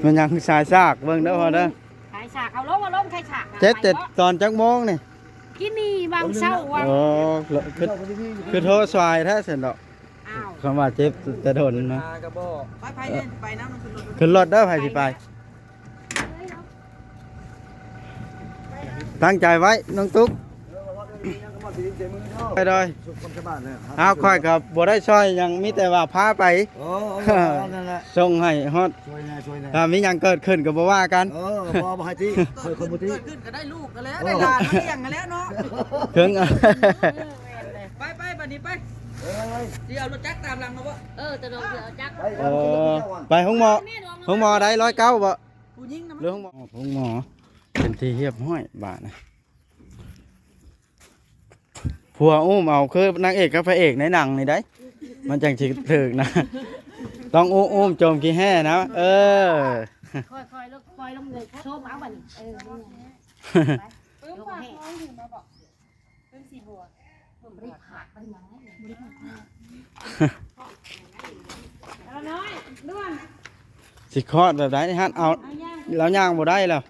ແມ່ນຫຍັງສາຍສາກ ເບິ່ງເດີພໍ່ເດີ ສາຍສາກ ເອົາລົງ ເອົາລົງ ສາຍສາກນະ ເຈັບແຕ່ຕອນຈັກໂມງນີ້? ກິນນີ້ຫວ່າງເຊົ້າວ່າ ໂອ້ ຄື ຄືໂທສວາຍແທ້ຊັ້ນດອກ. ອ້າວ ຄຳວ່າເຈັບແຕ່ດົນນະ ໄປ ໃຜເດີນໄປນຳ ຂຶ້ນລົດ ຂຶ້ນລົດເດີ ໃຜຊິໄປ ຕັ້ງໃຈໄວ້ນ້ອງຕຸກ ໄປເດີ. ອ້າວ ຂ້ອຍກໍບໍ່ໄດ້ຊ່ອຍຫຍັງ ມີແຕ່ວ່າພາໄປ ເອີ ເອີ ນັ້ນແຫຼະ ສົ່ງໃຫ້ຮອດ ຊ່ວຍແດ່ ຊ່ວຍແດ່ ຖ້າມີຫຍັງເກີດຂຶ້ນກໍບໍ່ວ່າກັນ ເອີ ບໍ່ ບໍ່ໃຫ້ຕິ ຂ້ອຍຄົນບໍ່ຕິ ເກີດຂຶ້ນກໍໄດ້ລູກກໍແລ້ວ ເອີ ໄດ້ຫຼານມາລ້ຽງກໍແລ້ວເນາະ ເຖິງ ເອີ ແມ່ນເລີຍ ໄປ ໄປ ບັດນີ້ໄປ ເອີ ຊິເອົາລົດຈັກຕາມຫຼັງມາບໍ່? ເອີ ຕະດອກຊິເອົາຈັກ ໄປ ໂອ້ ໄປໂຮງໝໍ ໂຮງໝໍໃດ ຮ້ອຍເກົ້າບໍ່? ຜູ້ຍິງນະ ຫຼືໂຮງໝໍ ໂຮງໝໍ ເປັນທີ່ຮຽບຮ້ອຍບາດນະ. ຜົວອຸ້ມເອົາ ຄືນາງເອກກັບພະເອກໃນໜັງນີ້ໄດ໋ ມັນຈັ່ງຊິຖືກນະ ຕ້ອງອຸ້ມ ອຸ້ມໂຈມຂີ້ແຮ່ນະ ເອີ ຄ່ອຍໆ ລົງ ປ່ອຍລົງເລີຍ ໂຊມເອົາບັດນີ້ ເອີ ປຶ້ມ ຝາກນ້ອງຖືມາບໍ? ປຶ້ມສີບົວ ບໍ່ໄດ້ຝາກ ບໍ່ໄດ້ຫຍັງ ລາວນ້ອຍ ດ່ວນ ຊິຄອດແບບໃດຫັ້ນ ເອົາ ເອົາຍ່າງ ລາວຍ່າງບໍ່ໄດ້ແລ້ວ.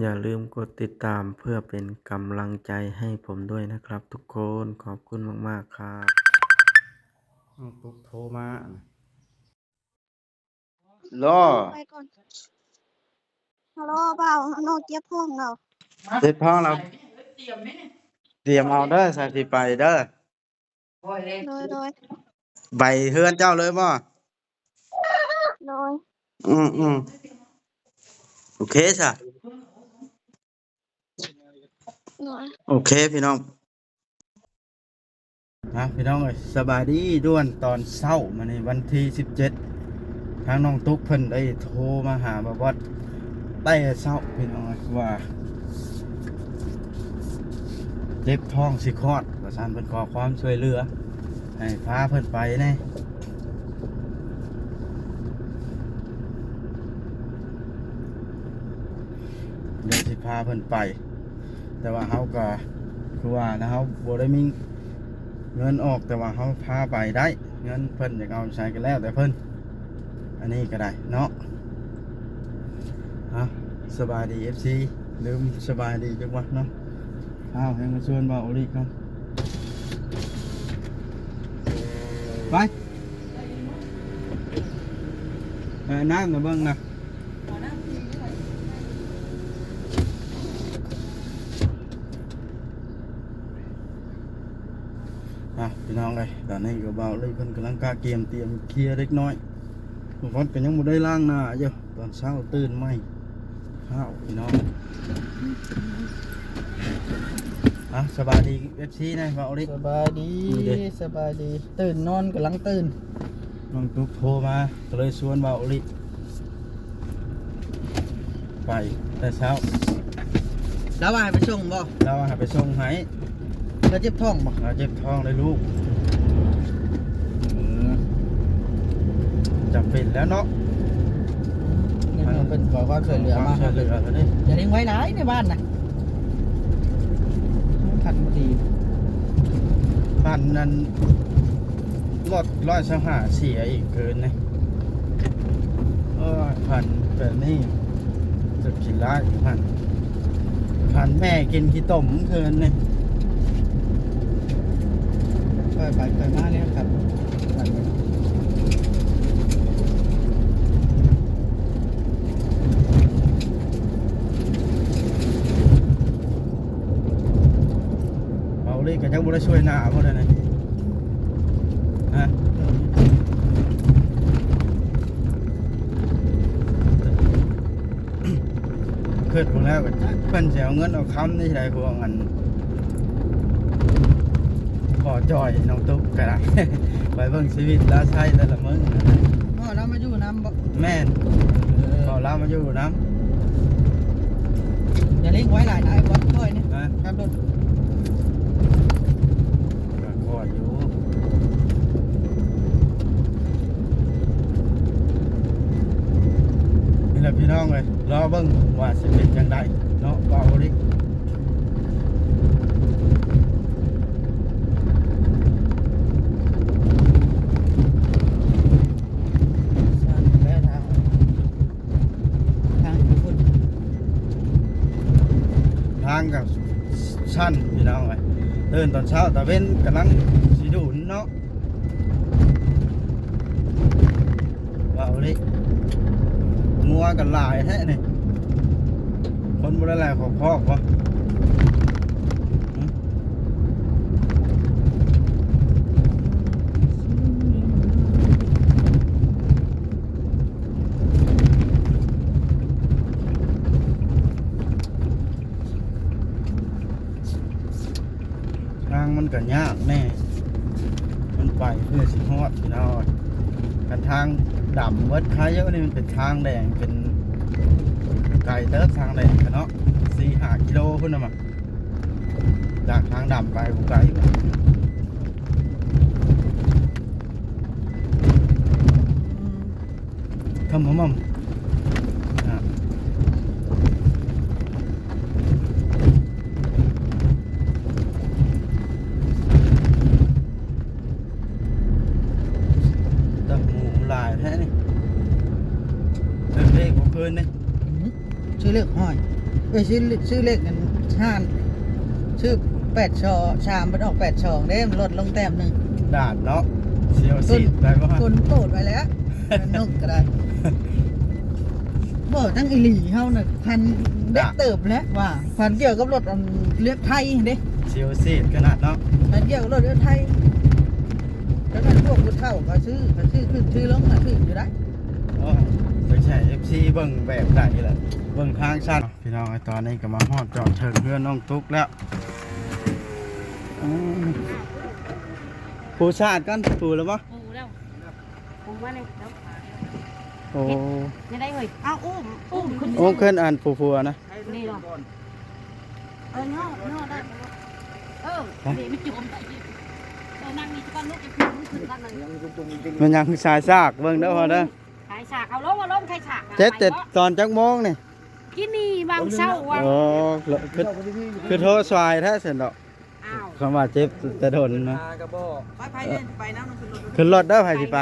ຢ່າລືມກົດຕິດຕາມເພື່ອເປັນກຳລັງໃຈໃຫ້ຜົມດ້ວຍນະຄັບທຸກຄົນ. ຂອບຄຸນມາກໆ ຄັບ. ນ້ອງຕຸກໂທມາ. ລໍ ໄປກ່ອນ ລໍບ່າວ ນ້ອງເຈັບທ້ອງແລ້ວ ເຈັບທ້ອງແລ້ວ ຕຽມເອົາເດີ ສາຍຊິໄປເດີ. ໂດຍ ໂດຍ ໄປເຮືອນເຈົ້າເລີຍບໍ່? ໂດຍ ອືມໆ ໂອເຄຊະ ໂດຍ ໂອເຄພີ່ນ້ອງ. ອ່ະ ພີ່ນ້ອງເອີຍ ສະບາຍດີດ່ວນຕອນເຊົ້າ ມື້ນີ້ວັນທີສິບເຈັດ ທາງນ້ອງຕຸກເພິ່ນໄດ້ໂທມາຫາບ່າວບອດແຕ່ເຊົ້າ ພີ່ນ້ອງເອີຍ ວ່າເຈັບທ້ອງຊິຄອດວ່າຊັ້ນ ເພິ່ນຂໍຄວາມຊ່ວຍເຫຼືອໃຫ້ພາເພິ່ນໄປແດ່. ດຽວຊິພາເພິ່ນໄປ ແຕ່ວ່າເຮົາກໍຄືວ່ານະ ເຮົາບໍ່ໄດ້ມີເງິນອອກ ແຕ່ວ່າເຮົາພາໄປໄດ້ ເງິນເພິ່ນຢາກເອົາໃສກໍແລ້ວແຕ່ເພິ່ນ ອັນນີ້ກໍໄດ້ເນາະ. ເອົາ ສະບາຍດີ ເອັຟຊີ ລືມສະບາຍດີຈັກວັນເນາະ. ອ້າວ ໃຫ້ມາຊວນບ່າວໂອລິກ່ອນ ໄປ ເອີ ນ້ຳນະເບິ່ງນະ. ອ່ະ ພີ່ນ້ອງເອີຍ ຕອນນີ້ກໍບ່າວໂອລິເພິ່ນກຳລັງກະກຽມ ຕຽມເຄຍເດັກນ້ອຍ ບາງຄົນກໍຍັງບໍ່ໄດ້ລ້າງໜ້າຢູ່. ຕອນເຊົ້າຕື່ນໃໝ່ພ້າວ ພີ່ນ້ອງ. ອ່ະ ສະບາຍດີ ເອັຟຊີ ນະ ບ່າວໂອລິ ສະບາຍດີ ສະບາຍດີ. ຕື່ນນອນ ກຳລັງຕື່ນ ນ້ອງຕຸກໂທມາ ກໍເລີຍຊວນບ່າວໂອລິໄປແຕ່ເຊົ້າ. ລາວວ່າໃຫ້ໄປສົ່ງບໍ່? ລາວວ່າໃຫ້ໄປສົ່ງໃຫ້. ລາວເຈັບທ້ອງບໍ່? ລາວເຈັບທ້ອງເດ້ລູກ. ເອີ ຈຳເປັນແລ້ວເນາະ ເພິ່ນຂໍຄວາມຊ່ວຍເຫຼືອມາ ເພິ່ນເລີຍ. ຢ່າເລັ່ງໄວຫຼາຍໃນບ້ານນະ ຄັນບໍ່ດີ ພັນນັ້ນ ລົດຮ້ອຍຊາວຫ້າເສຍອີກຄືນນີ້. ໂອ້ຍ ພັນແບບນີ້ຈະຂີ້ຮ້າຍຢູ່ຫັ້ນ ພັນແມ່ກິນຂີ້ຕົມຄືນນີ້. ໄປໄປໄປມາແລ້ວຄັບ. ເອົາເລີຍ ກໍຍັງບໍ່ໄດ້ຊ່ວຍໜ້າບໍ່ໄດ້ນະ ຮະ ຄິດເບິ່ງແລ້ວກໍຈັກເພິ່ນຊິເອົາເງິນເອົາຄຳນີ້ໃດ ພວກອັນ ພໍຈ່ອຍນ້ອງຕຸກກໍໄດ້ ໄປເບິ່ງຊີວິດລາວໃຊ້ແຕ່ລະມື້. ພໍ່ລາວມາຢູ່ນຳບໍ່? ແມ່ນ ເອີ ພໍ່ລາວມາຢູ່ນຳ. ຢ່າເລັ່ງໄວຫຼາຍນະ ໄອ້ບອດ ຄ່ອຍນີ້ ຮະ ຂັບລົດ ກໍຄ່ອຍຢູ່. ພີ່ນ້ອງເອີຍ ລໍເບິ່ງວ່າຊິເປັນຈັ່ງໃດເນາະ ບ່າວໂອລິ. ທາງກໍຊັນພີ່ນ້ອງເອີຍ ຕື່ນຕອນເຊົ້າຕາເວັນກຳລັງຊິດຸນເນາະ ເວົ້າເລີຍ ງົວກໍຫຼາຍແທ້ນີ້ ຄົນບໍ່ໄດ້ຫຼາຍຂອບຄອກບໍ່? ທາງມັນກໍຍາກແດ່ ມັນໄປເພື່ອຊິຮອດພີ່ນ້ອງ. ຄັນທາງດຳເບິດໄຄຢູ່ ອັນນີ້ມັນເປັນທາງແດງ ເປັນໄກເຕີບທາງແດງເນາະ ສີ່ຫ້າກິໂລພຸ້ນນະ ມາຈາກທາງດຳໄປບໍ່ໄກ. ຄຳໝໍ່ໝໍ່ ອ່າ ຕັບໝູຫຼາຍແທ້ນີ້ ເຊິ່ງເລກບໍ່ຄືນນີ້. ອືມ ຊື້ເລກ ຫ້ອຍ ເອີຍ ຊື້ ຊື້ເລກນັ້ນ ຫ້າ ຊື້ແປດສອງ ສາມ ມັນອອກແປດສອງເດ້ ມັນລົດລົງແຕ້ມໜຶ່ງ ດ້ານເນາະ ສຽວສີດໄປບໍ່? ຄົນໂກດໄວ້ແລ້ວ ນກກໍໄດ້ ບໍ່ ທັງອີ່ຫຼີເຮົານະ ພັນເດັກເຕີບແລ້ວວ່າ ພັນກ່ຽວກັບລົດອັນເລັກໄທຫັ້ນເດ້ ສຽວສີດຂະໜາດເນາະ ພັນກ່ຽວກັບລົດເລັກໄທ. ຂະໜາດພວກຜູ້ເຖົ້າກໍຊື້ ກໍຊື້ຂຶ້ນຊື້ລົງກໍຖືກຢູ່ໄດ໋. ໂອ້ຍ ໄປໃສ່ ເອັຟຊີ ເບິ່ງແບບໃດລະ ເບິ່ງທາງຊັ້ນ. ພີ່ນ້ອງເອີຍ ຕອນນີ້ກໍມາຮອດຈອດເຖິງເຮືອນນ້ອງຕຸກແລ້ວ. ອືມ ປູສາດກ່ອນ ປູແລ້ວບໍ່? ປູແລ້ວ ປູມານີ້ແລ້ວ. ໂອ້ ຍັງໄດ້ເຮີ້ຍ ເອົາ ອຸ້ມ ອຸ້ມຂຶ້ນ ອຸ້ມຂຶ້ນ ອັນຜູ້ຜົວນະ ນີ້ເນາະ. ເອີ ຍໍ້ ຍໍ້ໄດ້ບໍ່? ເອີ ນີ້ມັນຈຸ່ມໄດ້. ເອີ ນັ່ງນີ້ກ່ອນລູກ ຢ່າຂຶ້ນ ຂຶ້ນກັນເລີຍ. ແມ່ນຫຍັງສາຍສາກ ເບິ່ງເດີພໍ່ເດີ ສາຍສາກ ເອົາລົງ ເອົາລົງ ສາຍສາກນະ ເຈັບແຕ່ຕອນຈັກໂມງນີ້? ກິນນີ້ຫວ່າງເຊົ້າວ່າ. ໂອ້ ຄື ຄືໂທສວາຍແທ້ຊັ້ນດອກ. ອ້າວ ຄຳວ່າເຈັບແຕ່ດົນນະ. ໄປ ໄປເດີ ໄປນຳ ຂຶ້ນລົດ ຂຶ້ນລົດເດີ ໃຜຊິໄປ.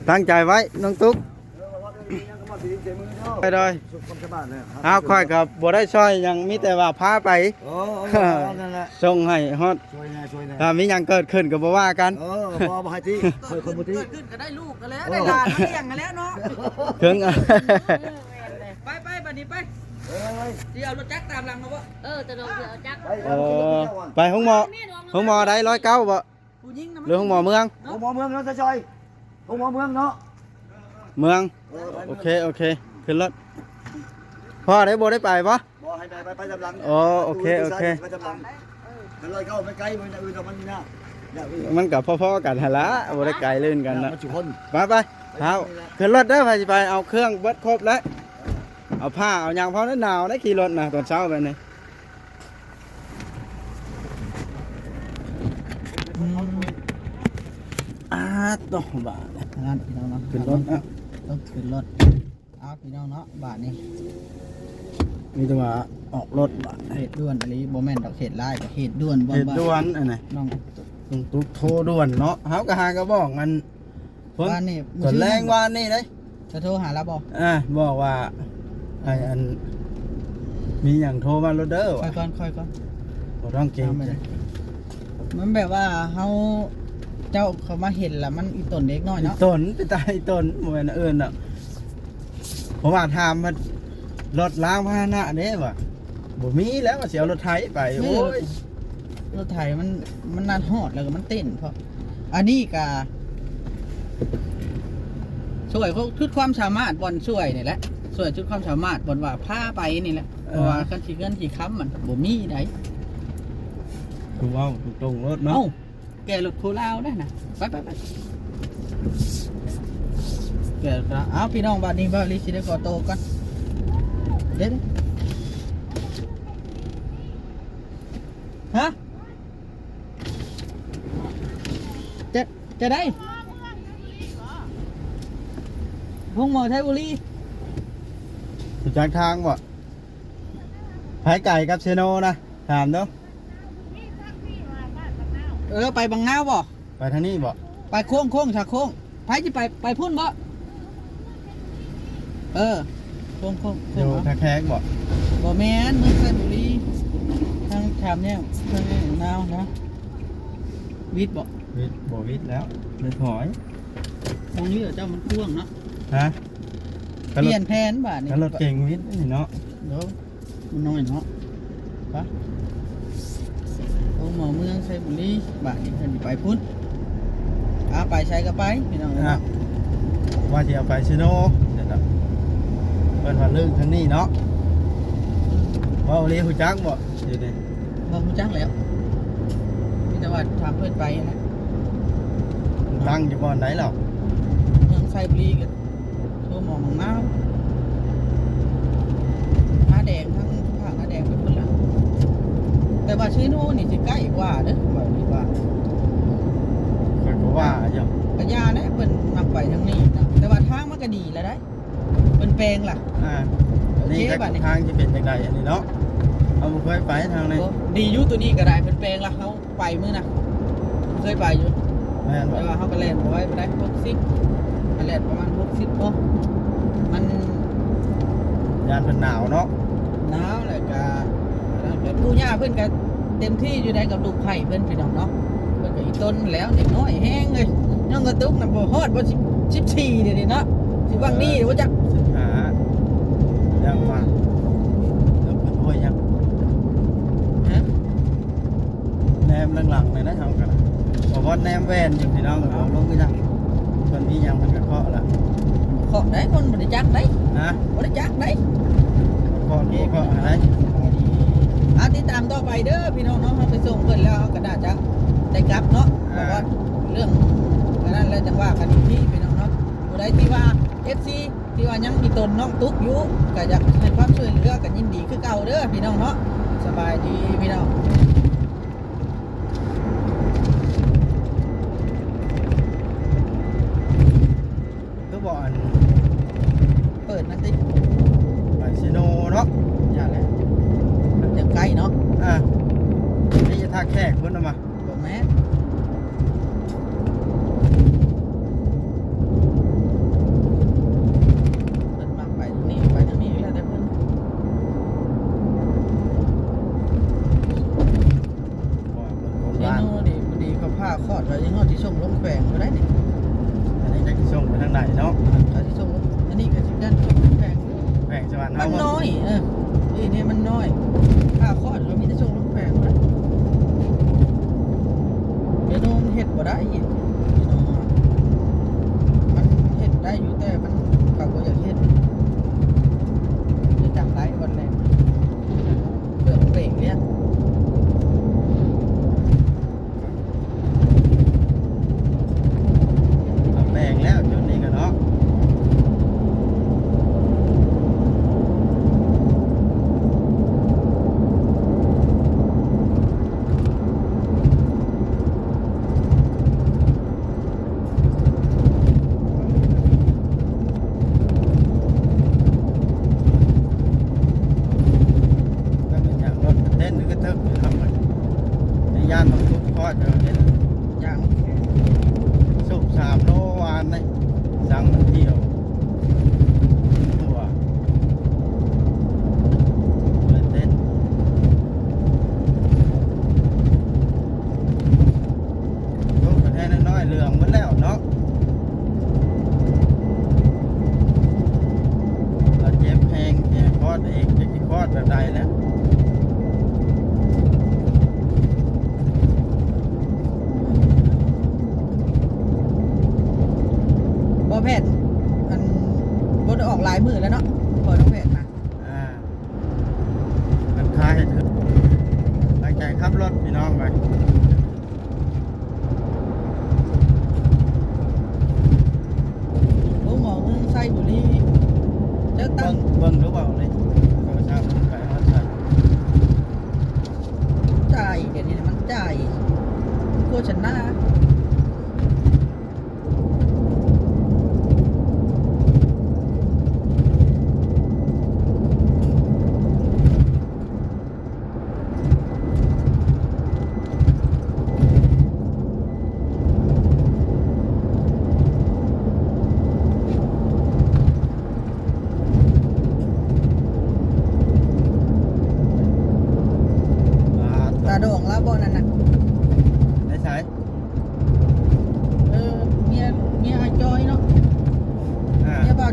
ຕັ້ງໃຈໄວ້ນ້ອງຕຸກ ໄປເດີ. ອ້າວ ຂ້ອຍກໍບໍ່ໄດ້ຊ່ອຍຫຍັງ ມີແຕ່ວ່າພາໄປ. ເອີ ເອີ ນັ້ນແຫຼະ ສົ່ງໃຫ້ຮອດ ຊ່ວຍແດ່ ຊ່ວຍແດ່. ຖ້າມີຫຍັງເກີດຂຶ້ນກໍບໍ່ວ່າກັນ. ເອີ ບໍ່ ບໍ່ໃຫ້ຕິ ຂ້ອຍຄົນບໍ່ຕິ ເກີດຂຶ້ນກໍໄດ້ລູກກໍແລ້ວ ເອີ ໄດ້ຫຼານມາລ້ຽງກໍແລ້ວເນາະ. ເຖິງ ເອີ ແມ່ນເລີຍ. ໄປ ໄປ ບັດນີ້ໄປ. ເອີ ຊິເອົາລົດຈັກຕາມຫຼັງມາບໍ່? ເອີ ຕະໂດດຊິເອົາຈັກ. ໄປ ໂອ້ ໄປໂຮງໝໍ ໂຮງໝໍໃດ ຮ້ອຍເກົ້າບໍ່? ຜູ້ຍິງນະ ຫຼືໂຮງໝໍເມືອງ? ໂຮງໝໍເມືອງເນາະ ຕາຈອຍ ໂຮງໝໍເມືອງເນາະ ເມືອງ. ເອີ ໄປເມືອງ. ໂອເຄ ໂອເຄ ຂຶ້ນລົດ. ພໍ່ໄດ້ບໍ່ ໄດ້ໄປບໍ່? ບໍ່ ໃຫ້ໄປ ໄປ ໄປຕາມຫຼັງ. ອໍ ໂອເຄ ໂອເຄ ໄປຕາມຫຼັງ. ເອີ ເອີ ເດີ ຮ້ອຍເກົ້າໄປໄກ ມັນອື່ນມັນນີ້ນະ ມັນກໍພໍໆກັນຫັ້ນລະ ບໍ່ໄດ້ໄກເລີຍກັນນະ ມັນຈຸຄົນ. ໄປ ໄປ ເອົາ ຂຶ້ນລົດເດີ ໃຜຊິໄປ ເອົາເຄື່ອງເບິດຄົບແລ້ວ ເອົາຜ້າເອົາຫຍັງ ເພາະໜາວໄດ໋ ຂີ່ລົດນະ ຕອນເຊົ້າແບບນີ້. ອືມ ອາ ໂຕ ບາດ ນັ້ນພີ່ນ້ອງເນາະ ຂຶ້ນລົດ ຕ້ອງຂຶ້ນລົດ. ເອົາ ພີ່ນ້ອງເນາະ ບາດນີ້ ມີແຕ່ວ່າອອກລົດ ບາດ ເຫດດ່ວນອີ່ຫຼີ ບໍ່ແມ່ນດອກເຫດຮ້າຍ ເຫດດ່ວນ ເຫດດ່ວນ ອັນນີ້ ນ້ອງ ຕ້ອງຕຸກໂທດ່ວນເນາະ ເຮົາກໍຫາກະບອກ ອັນ ວານນີ້ ຕອນແລງວານນີ້ເດ້ ຈະໂທຫາລາວບໍ່? ອ່າ ບອກວ່າ ໃຫ້ອັນ ມີຫຍັງໂທມາໂລດເດີ ຂ້ອຍກ່ອນ ຂ້ອຍກ່ອນ ບໍ່ຕ້ອງເກງໃຈ. ມັນແບບວ່າເຮົາ ເຈົ້າເຂົ້າມາເຫັນລະ ມັນອີ່ຕົນເດັກນ້ອຍເນາະ ອີ່ຕົນ ເປັນຕາອີ່ຕົນ ບໍ່ແມ່ນເອີ້ນດອກ ເພາະວ່າຖາມວ່າລົດລາງພາຫະນະເດ້ ວ່າ ບໍ່ມີແລ້ວ ວ່າຊິເອົາລົດໄຖໄປ. ໂອ້ຍ ລົດໄຖມັນ ມັນນັດຮອດແລ້ວກໍມັນເຕັ້ນ ເພາະ ອັນນີ້ກະຊ່ວຍສຸດຄວາມສາມາດ ບ່ອນຊ່ວຍນີ້ແຫຼະ ຊ່ວຍສຸດຄວາມສາມາດ ບ່ອນວ່າພາໄປນີ້ແຫຼະ ເອີ ເພາະວ່າຄັນຊິເງິນຊິຄຳມັນບໍ່ມີໃດ. ຄືເວົ້າຕົງໆໂລດເນາະ ເອົ້າ ແກ່ລົດໂຄລາວໄດ້ນະ ໄປໆໆ ແກ່ລົດໂຄລາວ. ເອົາ ພີ່ນ້ອງ ບາດນີ້ບ່າວລີຊິໄດ້ຂໍໂຕກ່ອນ ເດ້ ຮະ ຈະ ຈະໄດ້ ໂຮງໝໍໄຊບູລີ. ຮູ້ຈັກທາງບໍ່? ໃຜໄກກັບເຊໂນນະ? ຖາມເດີ້. ເອີ ໄປບັງນາວບໍ່? ໄປທາງນີ້ບໍ່? ໄປໂຄ້ງໆ ຊະໂຄ້ງ. ໃຜຊິໄປ ໄປພຸ້ນບໍ່? ເອີ ໂຄ້ງໆ ຢູ່ທ່າແຂກບໍ່? ບໍ່ແມ່ນ ເມືອງໄຊບູລີ ທາງຂ້າມແນວ ທາງແນວນາວນະ. ວິດບໍ່? ວິດ ບໍ່ວິດແລ້ວ ໄດ້ຖອຍ. ມອງເລືອກເຈົ້າມັນກວ້າງເນາະ. ຮະ? ປ່ຽນແຜນບາດນີ້ ຖ້າລົດເກັ່ງວິດນີ້ເນາະ. ໂດ ມັນນ້ອຍເນາະ. ໄປ ໂຮງໝໍເມືອງໄຊບູລີ. ບາດນີ້ເພິ່ນຊິໄປພຸ້ນ. ອາ ໄປໃສກໍໄປ ພີ່ນ້ອງເອີຍເນາະ. ວ່າຊິເອົາໄປເຊໂນ ເພິ່ນວ່າລຶ້ງທາງນີ້ເນາະ. ເວົ້າອີ່ຫຼີ ຮູ້ຈັກບໍ່ຢູ່ນີ້? ບໍ່ຮູ້ຈັກແລ້ວ ມີແຕ່ວ່າຖາມເພິ່ນໄປຫັ້ນແຫຼະ. ຕັ້ງຢູ່ບ່ອນໃດລະ? ເມືອງໄຊບູລີກໍໂທໝອງນາວ ນາແດງ ທາງ ທາງນາແດງໄປພຸ້ນລະ. ແຕ່ວ່າເຊໂນນີ້ຊິໃກ້ກວ່າເດີ້ ຂ້ອຍຄິດວ່າ. ຂ້ອຍກໍວ່າຢູ່ ກະຢ່າແຫຼະ ເພິ່ນມັກໄປທາງນີ້ນະ. ແຕ່ວ່າທາງມັນກະດີແລ້ວໃດ ເພິ່ນແປງລະ. ອ່າ ໂອເຄ ນີ້ ບາດນີ້ທາງຊິເປັນຈັ່ງໃດອັນນີ້ເນາະ? ເຮົາບໍ່ເຄີຍໄປທາງນີ້. ບໍ່ ດີຢູ່ ໂຕນີ້ກໍໄດ້ ເພິ່ນແປງລະ ເຮົາໄປມື້ນະ ເຄີຍໄປຢູ່. ແມ່ນບໍ່? ແຕ່ວ່າເຮົາກໍແລ່ນບໍ່ໄວປານໃດ ຫົກສິບ ກໍແລ່ນປະມານຫົກສິບພໍ. ມັນ ຢ້ານເພິ່ນໜາວເນາະ. ໜາວ ແລ້ວກໍ ແລ້ວກໍປູ່ຍ່າເພິ່ນກໍເຕັມທີ່ຢູ່ໃດກັບລູກໃພ້ເພິ່ນ ພີ່ນ້ອງເນາະ. ເພິ່ນກໍອີ່ຕົນແລ້ວ ເດັກນ້ອຍແຮງເລີຍ ຍ້ອນກະຕຸກນະ ບໍ່ຮອດບໍ່ ສິບ ສິບສີ່ ດຽວນີ້ເນາະ. ຊິຫວັງນີ້ບໍ່ຈັກ ສິບຫ້າ ຍັງວ່າ ແລ້ວເພິ່ນໂອ້ຍຍັງ ຮະ? ແນມຫຼັງໆ ນີ້ນະ ເຮົາກໍບໍ່ພອດແນມແວ່ນຢູ່ ພີ່ນ້ອງເອີຍ. ເບິ່ງຄືຫຍັງ ເພິ່ນມີຫຍັງເພິ່ນກໍເຄາະລະ ເຄາະໄດ້ ຄົນບໍ່ໄດ້ຈັກໄດ້. ຮະ? ບໍ່ໄດ້ຈັກໄດ້ ເຄາະ ເຄາະ ເຄາະ ເຄາະ ເຄາະ ເຄາະ ເຄາະ. ອ່າ ຕິດຕາມຕໍ່ໄປເດີພີ່ນ້ອງເນາະ. ເຮົາໄປສົ່ງເພິ່ນແລ້ວ ເຮົາກໍໜ້າຈະໄດ້ກັບເນາະ. ອ່າ ເພາະວ່າເລື່ອງອັນນັ້ນແລ້ວ ຈັ່ງວ່າກັນອີກທີພີ່ນ້ອງເນາະ. ຜູ້ໃດທີ່ວ່າ ເອັຟຊີ ທີ່ວ່າຍັງມີຕົນນ້ອງຕຸກຢູ່ ກໍຢາກໃຫ້ຄວາມຊ່ວຍເຫຼືອ ກໍຍິນດີຄືເກົ່າເດີພີ່ນ້ອງເນາະ. ສະບາຍດີພີ່ນ້ອງ. ຄືບໍ່ອັນ ເປີດນັ້ນຕິ ໄປເຊໂນເນາະ. ຢ່າແຫຼະ ມັນຍັງໄກເນາະ. ອ່າ ນີ້ຈະທ່າແຂກພຸ້ນນະມາ. ບໍ່ແມ່ນ ເພິ່ນມັກໄປທາງນີ້ ໄປທາງນີ້ ແລ້ວແຕ່ເພິ່ນ. ເຊໂນນີ້ ພໍດີເຂົາຜ່າຄອດໄວ້ ຮອດຊິສົ່ງລົງແຂວງບໍ່ໄດ້ນີ້. ອັນນີ້ຈັກຊິສົ່ງໄປທາງໃດເນາະ? ເຂົາຊິສົ່ງລົງ ອັນນີ້ກໍຊິດັນສົ່ງລົງແຂວງ ແຂວງສະຫວັນເຮົາ ມັນນ້ອຍ. ເອີ ນີ້ ນີ້ມັນນ້ອຍ ຄ່າຄອດກໍມີແຕ່ສົ່ງລົງແຂວງພຸ້ນແຫຼະ. ເມນູມັນເຮັດບໍ່ໄດ້ ມັນເຮັດໄດ້ຢູ່ ແຕ່ມັນ ເຂົາບໍ່ຢາກເຮັດ ຈະຈັບໄດ້ວັນແລກ ເຄື່ອງເບຣກເລີຍ. ເອົາແປງແລ້ວຈຸດນີ້ກໍເນາະ. ແລ້ວເປັນຫຍັງລົດເຕັ້ນກະເທິກຢູ່ນຳມັນ ໃນຢ້ານມັນທຸກຄອດຢູ່ເດ້. ຢ່າງ ສູບສາມໂລວານນີ້ ສັ່ງດຽວ ຕົວເຕັ້ນ ລູກກະແທນ້ອຍໆ ເຫຼືອງໝົດແລ້ວເນາະ. ລາວເຈັບແຮງ ແຮງຄອດເອງ ຈັກຊິຄອດແບບໃດແລ້ວ. ບໍ່ແພດ ອັນ ບໍ່ໄດ້ອອກຫຼາຍມື້ແລ້ວເນາະ ພໍ່ນ້ອງແພດນະ. ອ່າ ມັນຄາເຮັດ ຕັ້ງໃຈຂັບລົດພີ່ນ້ອງໄປ. ໂຮງໝໍເມືອງໄຊບູລີ ເຈົ້າຕັ້ງ ເບິ່ງ ເບິ່ງດູເວົ້າເລີຍ ໂທລະສັບໄປຮອດໃສ. ຈ່າຍ ດຽວນີ້ມັນຈ່າຍໂຄສະນາ.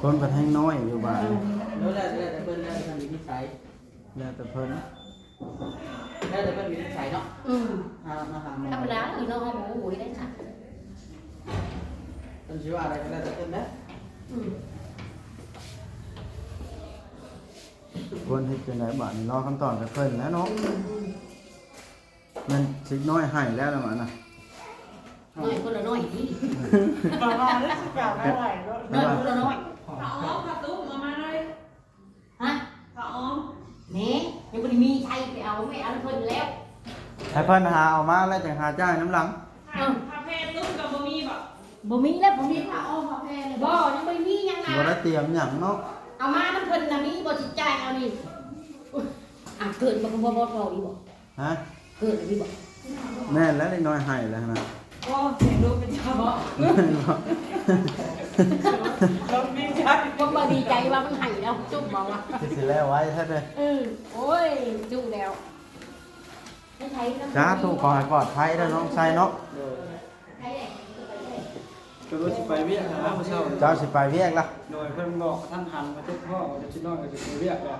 ຄົນເພິ່ນແຮງນ້ອຍຢູ່ບ້ານ. ເອີ ແລ້ວ ແລ້ວແຕ່ເພິ່ນ ແລ້ວແຕ່ເພິ່ນວິນິດໄສ ແລ້ວແຕ່ເພິ່ນ ແລ້ວແຕ່ເພິ່ນວິນິດໄສເນາະ. ອືມ ຫາ ມາຫາໝໍ ທຳມະດາເອີ ເນາະ ເຮົາບໍ່ຮູ້ໄດ້ຊັ້ນ ເພິ່ນຊິວ່າໃດກໍແລ້ວແຕ່ເພິ່ນເດີ. ອືມ ຄວນເຮັດຈັ່ງໃດບາດນີ້ ລໍຄຳຕອບຈາກເພິ່ນແລ້ວເນາະ. ອືມ ແມ່ນເດັກນ້ອຍໄຫ້ແລ້ວລະຫວານະ. ນ້ອຍຄົນລະນ້ອຍຕິ ປະມານນັ້ນ ສິກາມາໄຫຼເນາະ ນ້ອຍຄົນລະນ້ອຍ. ຜ້າອ້ອມ ຜ້າຕຸ້ມເອົາມາເລີຍ. ຮະ? ຜ້າອ້ອມ ແໝ່ ຍັງບໍ່ໄດ້ມີໃຊ້ ໄປເອົາ ແມ່ເອົານຳເພິ່ນແລ້ວ ໃຫ້ເພິ່ນຫາເອົາມາແລ້ວຈັ່ງຫາຈ່າຍນຳຫຼັງ. ເອີ ຜ້າແຜ່ຕຸ້ມກໍບໍ່ມີບໍ? ບໍ່ມີແລ້ວ ບໍ່ມີຜ້າອ້ອມຜ້າແຜ່ເລີຍ. ບໍ່ ຍັງບໍ່ໄດ້ມີຫຍັງນະ ບໍ່ໄດ້ຕຽມຫຍັງເນາະ. ເອົາມານຳເພິ່ນນະ ມີບໍ່ຊິຈ່າຍເອົານີ້. ອ່ະ ເກີດມາກໍບໍ່ ບໍ່ເວົ້າອີກບໍ? ຮະ? ເກີດອີກບໍ? ແມ່ນແລ້ວ ເດັກນ້ອຍໄຫ້ແລ້ວນະ. ໂອ້ ເສຍງລູກເປັນເຈົ້າບໍ? ແມ່ນບໍ? ລົມດີໃຈ ບໍ່ ບໍ່ດີໃຈວ່າມັນໄຫ້ແລ້ວ ຈຸບບໍ່ວະ? ຄືຊິແລ້ວໄວແທ້ເດ້. ເອີ ໂອ້ຍ ຈຸແລ້ວ. ສາທຸ ຂໍໃຫ້ປອດໄພເດີນ້ອງໄຊເນາະ. ໂດຍ ກໍວ່າຊິໄປວຽກຫັ້ນນະ ມື້ເຊົ້າ ເຈົ້າຊິໄປວຽກລະ? ໂດຍ ເພິ່ນບອກກະທັນຫັນ ວ່າເຈັບທ້ອງ ວ່າຊິນອນ ກໍຊິໄປວຽກແລ້ວ.